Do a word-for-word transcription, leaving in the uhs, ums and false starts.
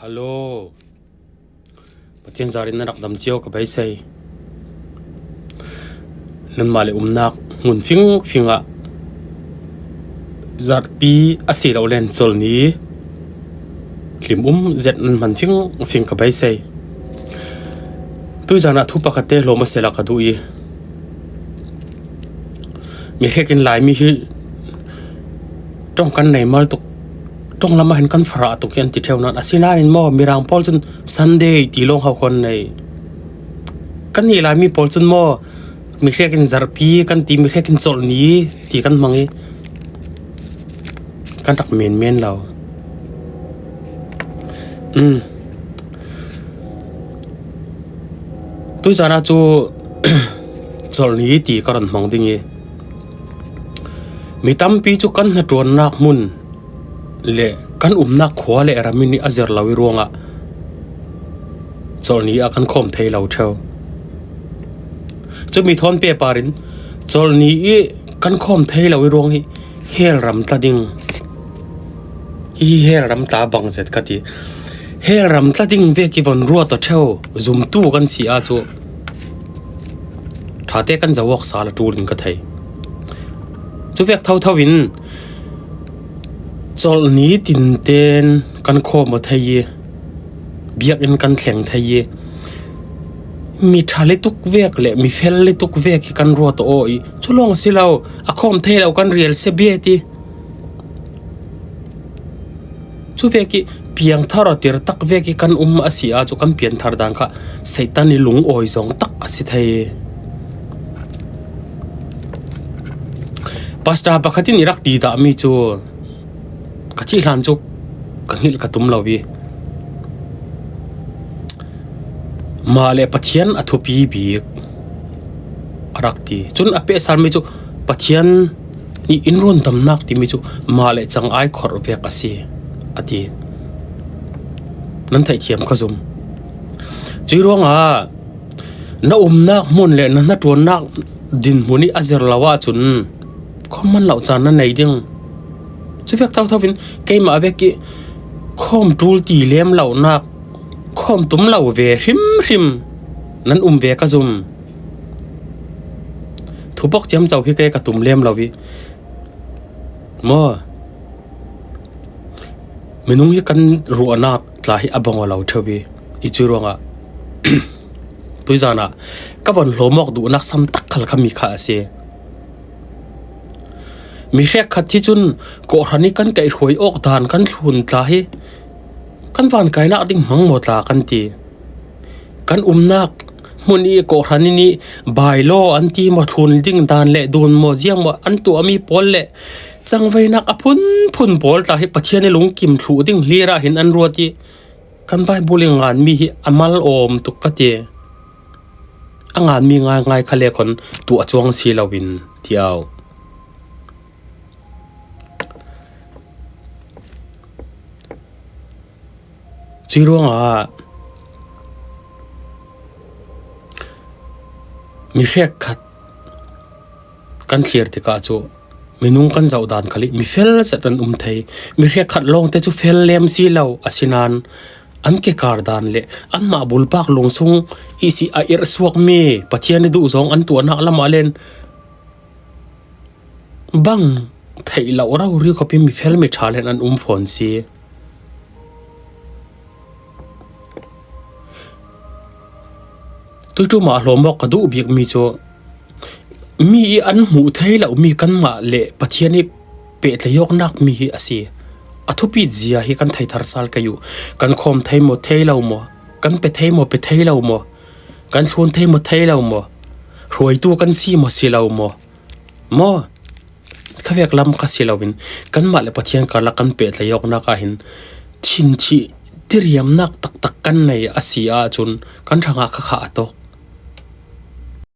Alo. Pathian zarin na rak dam cio ka beisei. Nanmah le umnak hmun fingfing ah zarhpi a si lo len cawlni hlim um zet nan hman fingfing ka beisei. Tuizan ah thu pakhat te hlawm a sela ka duh i, mi hrekin Laimi hi ṭong kan nei mal tuk, ṭong lamah hin kan farah tuk hi an ti ṭheu nan, asinain maw, Mirang pawl cun Sunday ti lawng hau khawn nei. Kan nih Laimi pawl cun maw, mi hrekin zarhpi kan ti, mi hrekin cawlni ti kan hmang i, kan rak menmen lo. Um. Tuizan ah cu cawlni ti ka ron hmang ding i, mi tampi cu kan hnaṭuannak hmun le kan umnak khua le ram in a zir lo i ruangah cawlni ah kan khawm thei lo ṭheu. Cumi thawn pehpar in cawlni i kan khawm thei lo i ruang hi hell ram tla ding. Hi hi hell ram tla bang zet ka ti. Hell ram tla ding vek i von ruat aw ṭheu, zumtu kan si ah cu ṭhate kan zoh awk sal a ṭul in ka thei. Cu vek thotho in cawlni tinten kan khawm aw thei i, biakinn kan thleng thei i, mi ṭha le tuk vek le mi fel le tuk vek hi kan ruat aw i, cu lawng si lo, a khawm thei lo kan rial si bia ti. Cu vek i piangthar aw tir tak vek i kan um a si ah cu kan pianthar dan kha Satan i lungawi zong tak a si thei. Pastor pakhat in i rak ti dahmi cu ka thih hlan cu ka hngilh ka tum lo i, mah le Pathian a thupi bik a rak ti. Cun a pehsalmi cu Pathian i in rundamnak timi cu mah le cang ai khorh vek a si, a ti. Nan theihthiam ka zum. Cuih ruangah na umnak hmun le na hnaṭuannak dinhmun i a zir lo ahcun khawm man lo caan na nei ding. Cu vek thotho in keimah vek i khawm ṭul ti lem lonak, khawm tum lo ve hrimhrim nan um ve ka zum. Thupok ciamco hi kei ka tum lem lo i, maw, minung hi kan ruahnak tla hi a bang aw lo ṭheu i, i cu ruangah tuizan ah ka von hlawm awk duhnak sam tak khal kha mi kha a si. Mi hrekkhat hi cun kawhhran i kan kaihhruai awk dan kan thlun tla hi kan vankainak ding hmang maw tla kan ti. Kan umnak hmun i kawhhran in i bylaw an ti maw, thlun ding dan le dun maw, ziang maw an tuahmi pawl le cangveinak a phunphun pawl tla hi Pathian i lungkim thluh ding hlir ah hin an ruat i, kan Baibal i nganmi hi a mal awm tuk ka ti. A nganmi ngaingai kha le khon tuah cuang si loin ti au. Cuih ruangah mi hrekkhat kan thlir tikah cu minung kan zoh dan khal i mi fel zet an um thei. Mi hrekkhat lawngte cu fel lem si lo, asinain an kekar dan le anmah bulpak lungsung ihsi a irh suakmi Pathian i duh zong an tuahnak lamah len bang theih lo rori khawpi mi fel mi ṭha len an um fawn si. Tuiṭum ah hlawm awk ka duh bikmi cu mi i an hmuh thei lomi kanmah le Pathian i pehtlaih awknak mi hi a si. A thupit zia hi kan thei thar sal kei uh. Kan khawm thei maw, thei lo maw? Kan pe thei maw, pe thei lo maw? Kan thlun thei maw, thei lo maw? Hruaitu kan si maw, si lo maw? Maw? Khavek lam kha si loin kanmah le Pathian karlak kan pehtlaih awknak ah hin thinthih tiriamnak taktak kan nei a si ahcun kan hrangah kha kha a tawk.